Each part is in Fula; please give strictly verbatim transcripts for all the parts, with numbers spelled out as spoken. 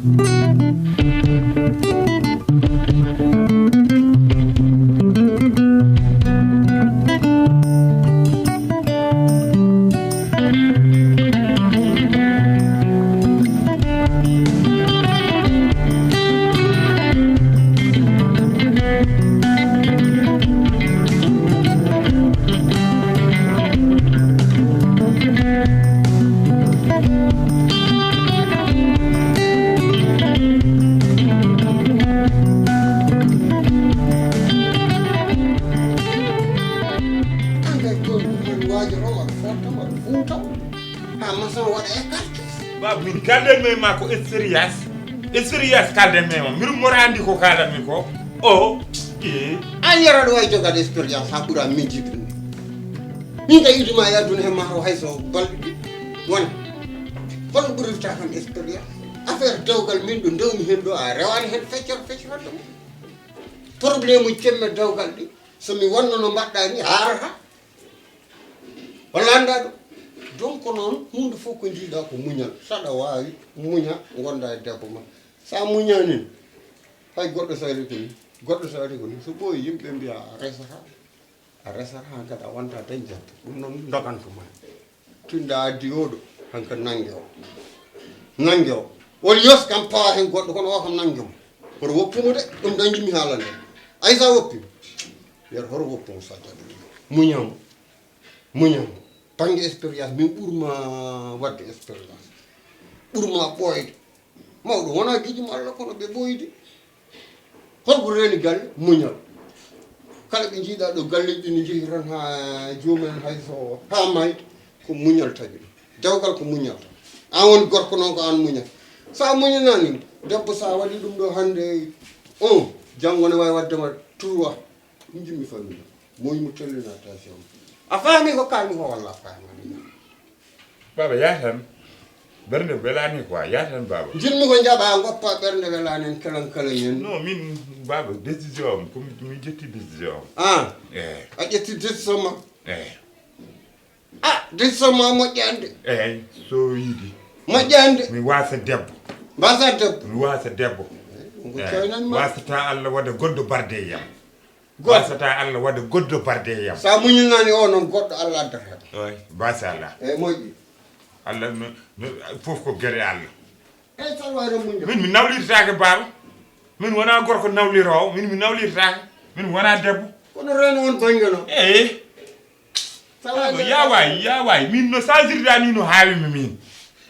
An kay, jooni ɗum waajo ɗo, waɗa fortam, waɗa fuutam. Ha maçon waɗa écarté. Baaba, min kalden men ma ko expérience. Expérience kalden men ma. Miɗum mora andi ko kalanmi ko. O, e. An yaraɗo wawi jogade expérience ha ɓura min jiɗɗum. Min kay iduma e aduna he ma hay so balɗe ɗiɗi. Wona. Holno ɓurirta kam expérience? Affaire dewgal min ɗo ndewmi hen ɗo a rewani hen feccere feccere ɗum. Problème uji kemme dewgal ɗi. So mi wonno no mbaɗɗa ni, a arata. Walla anndaa ɗum. Donc noon, huunde fof ko njiiɗaa ko muñal. Saɗa waawi muña, ngonda e debbo ma. Sa muñani, hay goɗɗo so ari ko ni, goɗɗo so ari ko ni, so ɓooyi yimɓe mbiya a resata, a resata, han kadi a wonta dañde. Ɗum noon dogantuma. Tinɗa addi oɗo, hanka nange o. Nange o. Won yos kam pawa hen goɗɗo, kono o kam nange mo. Hoto woppu mo de, ɗum dañjimi haalande. Ay sa woppi mo. Yer hoto woppu mo sa jaɓi. Muñamo. Muñamo. Bannge expérience, min ɓurma wadde expérience. Ɓurma ɓooyde. Mawɗo wona giɗimo Allah, kono ɓe ɓooyde. Holko reeni galle? Muñal. Kala ɓe njiiɗa ɗo galleji ɗi ne jehi tan ha joomum en hay so ha mayde, ko muñal tagi ɗum. Dewgal ko muñal tan. An woni gorko noon ko an muñal. Sa muñanani debbo, sa waɗi ɗum ɗo hannde un, janngo ne wawi waddema trois. Ɗum jimmi famille. Moy mo tellina tension. A faami ko kalmi ko walla a faamani? Baaba, yah tan. Ɓernde welaani quoi, yah tan, baaba. Njiɗmi ko njaɓa, ngoppa ɓernde welaani en, kalan kalan en. Non, min, baaba, décision am, ko mi, mi ƴetti décision am. Ah. Eh. A ƴetti décision ma? Eh. Ah, décision ma moƴƴaani de. Eey, so yiɗi. Moƴƴaani de. Mi wasa debbo. Mbasa debbo. Mi wasa debbo. Ɗum ko Eh, coynanma. Wasata Allah waɗa goɗɗo barde e yam. Goɗɗo. Wasata Allah waɗa goɗɗo barde e yam. Sa muñinani o noon, goɗɗo Allah addata. Oy, basa Allah. Eey, moƴƴi. Allah no, no, fof ko gere Allah. Eey, salwa e muñde. Min mi nawlirtaake, baaba. Min wona gorko nawliroowo. Min mi nawlirtaake. Min wona debbo. Kono reeno on bannge noon. Eey. Salwa e Baaba, ya waay, ya waay. Min no sansirda ni no haawi mi min.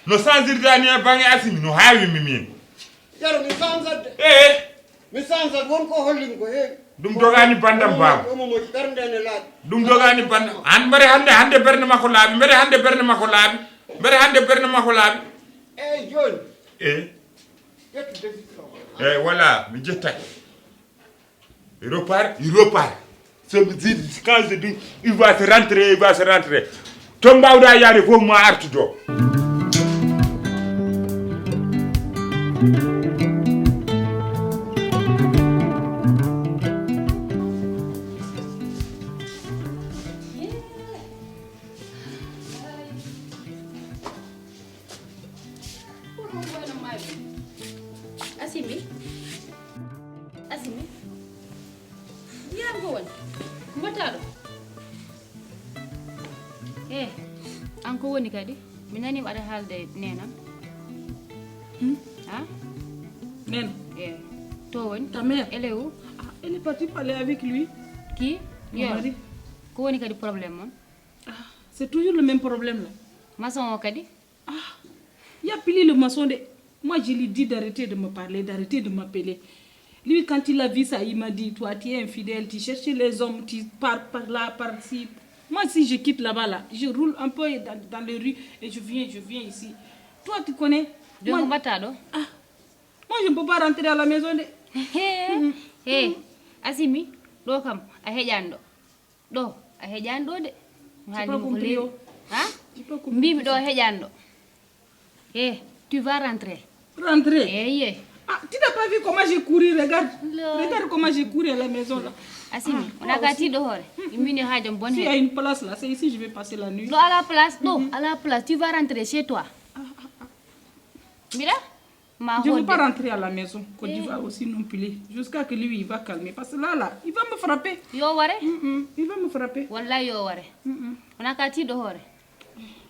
No sansirda ni e bannge Asimi no haawi mi min. Yaro mi sansat de. Eey. Mi sansat, won ko hollin ko heewi. Ɗum dogaani banndam, baaba. Omo moƴƴi, ɓernde ne laaɓi. Ɗum dogaani banndam. An mbere hannde, hannde ɓernde makko laaɓi, mbere hannde ɓernde makko laaɓi, mbere hannde ɓernde makko laaɓi. Eey, jooni. Eey. Ƴettu décision ma. Eey, voilà, mi ƴettake. Il repart, il repart. Ce, quand je dis, il va se rentrer, il va se rentrer. To mbaawɗa yaade fof ma artu ɗo. Asimi. Asimi. Yam ko woni? Mbaɗɗa ɗo? Eh, an ko woni kadi? Mi nani aɗa haalda e nenam. Hmm? Ha? Nena? Eh. To woni? Ta mère. Elle est où? Ah, elle est partie parler avec lui. Qui? Mon mari. Ko woni kadi problème mon? Ah, c'est toujours le même problème là. Maçon o kadi? Ah, il y a pili le maçon de. Moi, je lui dis d'arrêter de me parler, d'arrêter de m'appeler. Lui, quand il a vu ça, il m'a dit, toi, tu es infidèle, tu cherches les hommes, tu pars par là, par ci. Moi, si je quitte là-bas, là, je roule un peu dans, dans les rues et je viens, je viens ici. Toi, tu connais. Moi, ah, moi, je ne peux pas rentrer à la maison de. He, he, Asimi, ɗo kam, a heƴani ɗo. Ɗo, a heƴani ɗo de. Mo haalni mo ko leewi. Ha? Mbimi ɗo a heƴani ɗo. Eh, tu vas rentrer. Rentrer? Eh, yeah. Ah, tu n'as pas vu comment j'ai couru, regarde. Regarde comment j'ai couru à la maison là. Asimi, ah, on a aussi. Gâté de hore. Mbini hajam bonne. Si, il y a une place là, c'est ici je vais passer la nuit. Non, à la place, non, à la place, tu vas rentrer chez toi. Ah, ah, ah. Mira? Ma Je ne veux pas rentrer à la maison, Côte d'Ivoire aussi non plus, jusqu'à que lui il va calmer. Parce que là, là, il va me frapper. Yo ware. Mm-mm, il va me frapper. Wallahi yo ware. Mm-mm. Wona ka tiiɗo hoore.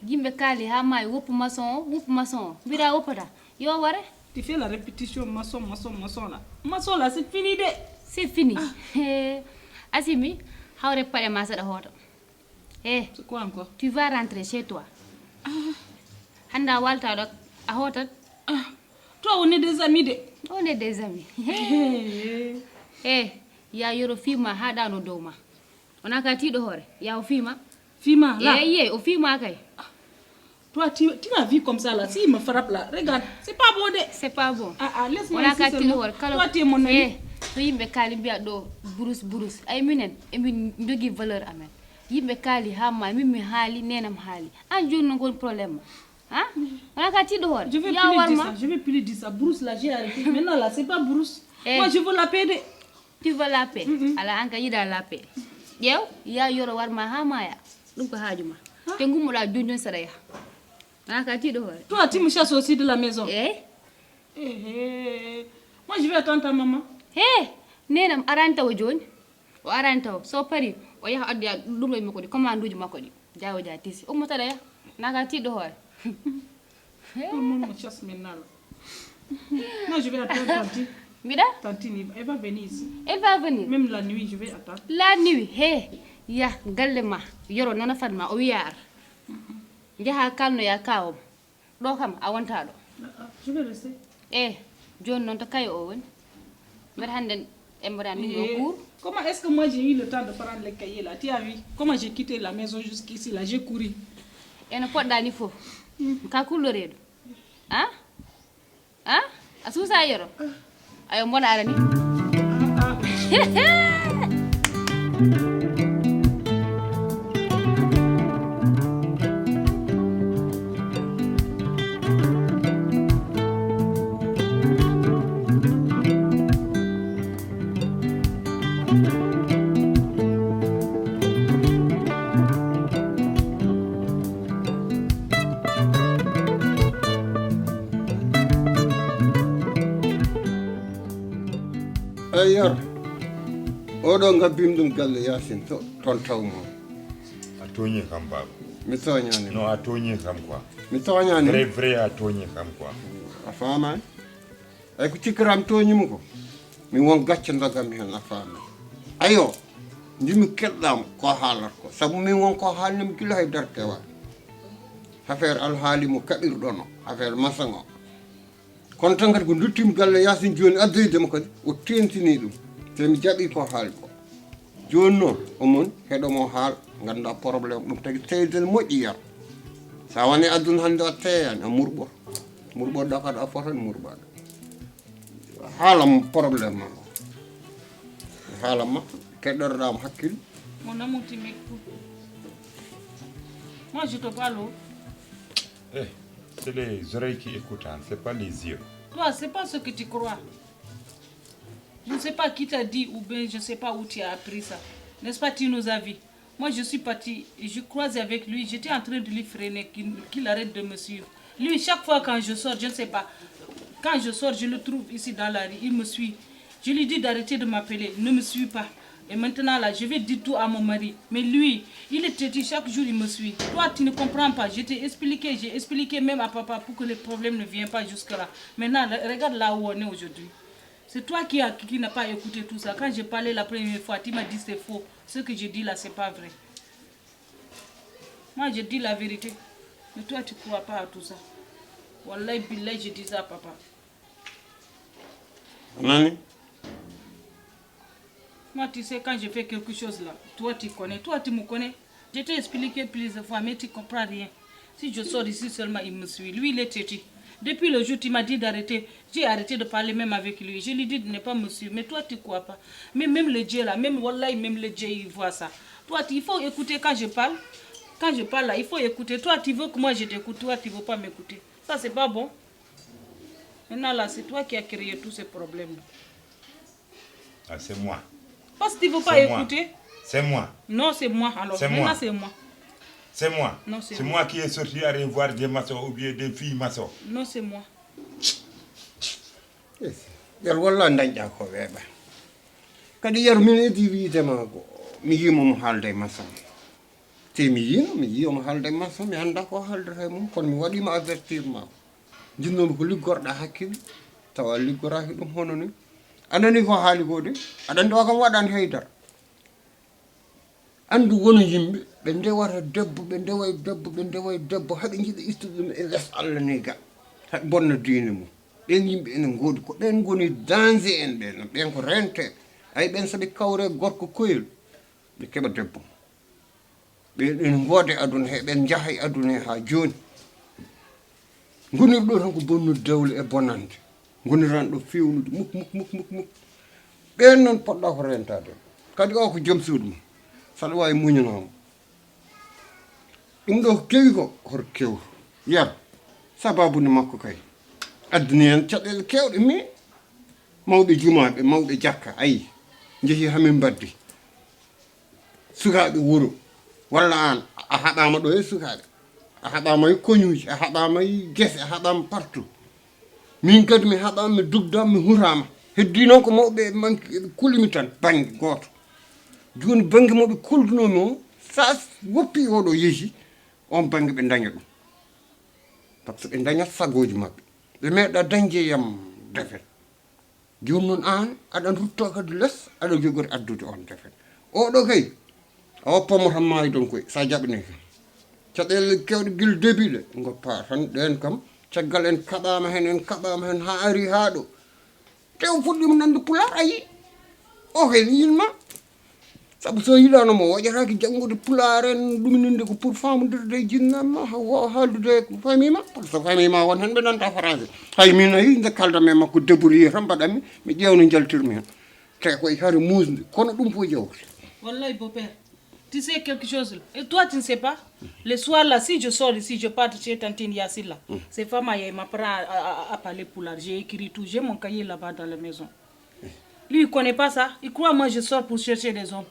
Yimɓe kaali ha maayi, woppu maçon o, woppu maçon o. Mbiɗa woppata. Yo ware. Tu fais la répétition maçon, maçon, maçon là. Maçon là, c'est fini de. C'est fini. He. Asimi, hawre paɗe ma saɗa hoto. Eh, c'est quoi encore? Tu vas rentrer chez toi. Hannde a waalta ɗo, a hootat. Ah, toi, on est des amis de. On est des amis. Eh, ya Yoro fiima haa ɗaano dow ma. Wona ka tiiɗo hoore, ya o fiima. Fiima, là. Eh, ye, o fiima kay. Toi, tu, tu m'as vu comme ça là. Si il me frappe là, regarde, c'est pas bon de. C'est pas bon. Ah, ah, laisse-moi ici seulement. Wona ka tiiɗo hoore, kala. Toi, tu es mon ami. Eh, to yimɓe kaali mbiya ɗo, burus, burus. Ay minen, emin jogii valeur amen. Yimɓe kaali haa ma, min mi haali, nenam haali. An jooni no ngoni problème ma? Ha? Wona ka tiiɗo hoore. Je vais plus dire ça. Je vais plus dire ça. Bruce là, j'ai arrêté. Maintenant là, c'est pas Bruce. Eh. Moi, je veux la paix de. Tu veux la paix? Mm-mm. Ala an ka yiɗa la paix. Ƴeew, ya Yoro war ma haa maaya. Ɗum ko haaju ma. Te ngummoɗa jooni jooni saɗa yaha. Wona ka tiiɗo hoore. Toi, tu me chasses aussi de la maison. Eh? Eh, eh. Moi, je vais attendre ta maman. He, nenam arani tawa jooni. O arani taw, so pari, o yaha addoya ɗum ɗo makko ɗi, commande uji makko ɗi. Jawo ja tisi. Ummo taɗa yaha. Naga tiiɗo hoore. Tout le monde me chasse maintenant là. Non, je vais attendre Tanti. Mbiɗa? Tantine, elle va venir ici. Elle va venir. Même la nuit, je vais attendre. La nuit, he. Ya, galle ma. Yoro nana fan ma, o wiya ar. Njaha kalnoya kawom. Ɗo kam a wonta ɗo. Ah, ah, je vais rester. Eh, jooni noon to kayo o woni. Mbeɗa hannden embora min o cours. Comment est-ce que moi j'ai eu le temps de prendre les cahiers là? Tu as vu? Comment j'ai quitté la maison jusqu'ici là? J'ai couru. Eno poɗɗani fof. Ka kulloreeɗo. Ah? Ah? A suusa Yoro? Ayo, mboɗo ara ni. Eyi, Yoro, oɗo ngabbimi ɗum galle Yaasin to, toon taw mo. A tooñi kam, baaba. Mi tooñaani. Non, a tooñi kam quoi. Mi tooñaani. Vrai, vrai, a tooñi kam quoi. A faamaani? Eyi, ko cikkiram tooñi mo ko. Mi won gacce ndogam heen, a faamaani. Ayo, ndimi keɗɗam ko haalat ko. Sabu min won ko haalnimi gila hay dartewa. Affaire alhaali mo kaɓirɗon o. Affaire maçon o. Kono tan kadi ko nduttiimi galle Yaasin jooni addoyde mo kadi, o teentini ɗum. Te mi jaɓi ko haali ko. Jooni noon, omon heɗo mo haal, ngannduɗaa problème ɗum tagi seydel moƴƴi yar. So a woni aduna hannde a teeyani, a murɓoto. Murɓoɗo kadi a fotani murɓaade. Haalam problème ma o. Haalam ma, keɗɗoroɗaa mo hakkil. Mon amour, tu m'écoutes. Moi, je te parle. Eh, c'est les oreilles qui écoutent, hein, c'est pas les yeux. Toi, c'est pas ce que tu crois. Je ne sais pas qui t'a dit ou bien je ne sais pas où tu as appris ça. N'est-ce pas, tu nous as vu. Moi, je suis partie, je croisais avec lui, j'étais en train de lui freiner, qu'il qu'il arrête de me suivre. Lui, chaque fois quand je sors, je ne sais pas, quand je sors, je le trouve ici dans la rue, il me suit. Je lui dis d'arrêter de m'appeler, ne me suis pas. Et maintenant, là, je vais dire tout à mon mari. Mais lui, il est têtu, chaque jour, il me suit. Toi, tu ne comprends pas. Je t'ai expliqué, j'ai expliqué même à papa pour que les problèmes ne viennent pas jusque-là. Maintenant, regarde là où on est aujourd'hui. C'est toi qui as, qui n'a pas écouté tout ça. Quand j'ai parlé la première fois, tu m'as dit c'est faux. Ce que je dis là, c'est pas vrai. Moi, je dis la vérité. Mais toi, tu crois pas à tout ça. Wallahi, billahi, je dis ça à papa. Nani? Moi, tu sais, quand je fais quelque chose là, toi, tu connais. Toi, tu me connais. Je t'ai expliqué plusieurs fois, mais tu comprends rien. Si je sors ici seulement, il me suit. Lui, il est têtu. Depuis le jour, tu m'as dit d'arrêter. J'ai arrêté de parler même avec lui. Je lui dis de ne pas me suivre. Mais toi, tu crois pas. Mais même le Dieu là, même Wallahi, même le Dieu, il voit ça. Toi, tu- il faut écouter quand je parle. Quand je parle là, il faut écouter. Toi, tu veux que moi je t'écoute. Toi, tu veux pas m'écouter. Ça, c'est pas bon. Maintenant là, c'est toi qui as créé tous ces problèmes. Ah, c'est moi. Parce que tu veux pas écouter. C'est moi. Non, c'est moi. Alors, c'est moi. Maintenant, c'est moi. C'est moi. Non, c'est moi. C'est moi qui est sorti aller voir des maçons ou bien des filles maçons. Non, c'est moi. Yer walla dañƴa ko weeɓa. Kadi yer min edi wiide ma ko mi yiimo mo haalde e masam. Te mi yiino, mi yiyo mo haalde e masam, mi annda ko haalde e mum, kono mi waɗima avertir ma. Jinnomi ko liggorɗa hakkille, tawa liggoraaki ɗum hono ni. Anani ko haali ko de, aɗa andi o kam waɗani haydara. Anndu wonu yimɓe, ɓe ndewata debbo, ɓe ndewa e debbo, ɓe ndewa e debbo, haɓe njiɗa ittude ɗum e les Allah ni ga. Haɓe bonna diine mum. Ɓen yimɓe ene ngoodi, ko ɓen ngoni danger en ɓen, ɓen ko renteɓe. Ay ɓen saɓe kawre gorko koyel, ɓe keɓa debbo. Ɓen ene ngoode aduna he, ɓen njaha e aduna he haa jooni. Ngonir ɗo tan ko bonnude dawle e bonande. Ngoniran ɗo fewnude muk, muk, muk, muk, muk. Ɓen noon poɗɗa ko rentade. Kadi o ko joom suudu mum. Saɗa wawi muñanamo. Ɗum ɗo ko kewi ko, hoto kew. Yar, sababu nde makko kay. Addani en caɗeele kewɗe, mi mawɓe jumaaɓe, mawɓe jakka, ayi, njehi hamin mbaddi. Sukaaɓe wuro, walla an, a haɓaama ɗo e sukaaɓe. A haɓaama e koñuuji, a haɓaama e gese, a haɓaama partout. Min kadi mi haɓaama, mi dugdaama, mi huraama. Heddii noon ko mawɓe e manki, eɓe kulimi tan, bannge gooto. Jooni bannge mo ɓe koldunoomi o, so a woppii oɗo yehi, on bannge ɓe ndaña ɗum. Par ce que ɓe ndañat sagooji maɓɓe. Ɓe meeɗa dañde e yam defet. Jooni noon aan, aɗa rutto kadi les, aɗa jogori addude on defet. Oɗo kay, a woppa mo tan maayi ɗon koy, so a jaɓanii kam. Caɗeele kewɗe gila début le, ngoppa tan ɗeen kam. Caggal en kaɓaama heen, en kaɓaama heen, haa ari haa ɗo. Te o fuɗɗiima nande pulaar, a yii. O kay, mi yiɗma. Sabu so yiɗaano mo, waƴataake janngude pulaar en, ɗumininde ko pour faamondirde e jinnaaɓe ma, hawa haaldude ko famille ma, par ce que famille ma won heen ɓe nanta français. Hay min a yii nde kalda men makko débrouillé tan mbaɗanmi, mi ƴeewno njaltirmi heen. Te koye hari muusde, kono ɗum fof jawdi. Wallahi beau-père, tu sais quelque chose là. Et toi, tu ne sais pas. Le soir là, si je sors ici, je pars chez tantine Yacine là. Ces femmes, elles m'apprennent à, à, à parler pulaar. J'ai écrit tout. J'ai mon cahier là-bas dans la maison. Lui, il connaît pas ça. Il croit moi, je sors pour chercher des hommes.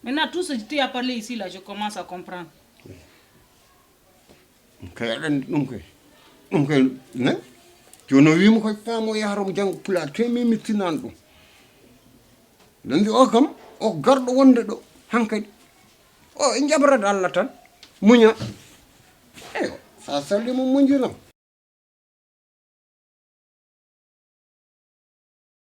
Maintenant, tout ce que tu as parlé ici là, je commence à comprendre. Ɗum kay aɗa anndi ɗum kay. Ɗum kay ne jooni o wiima koye paamo yahata omo jannga pulaar te min mi tinani ɗum. Aɗa anndi o kam o garɗo wonde ɗo hankadi. O e jaɓrade Allah tan muña. Eyo, sa salli mo muñjinam.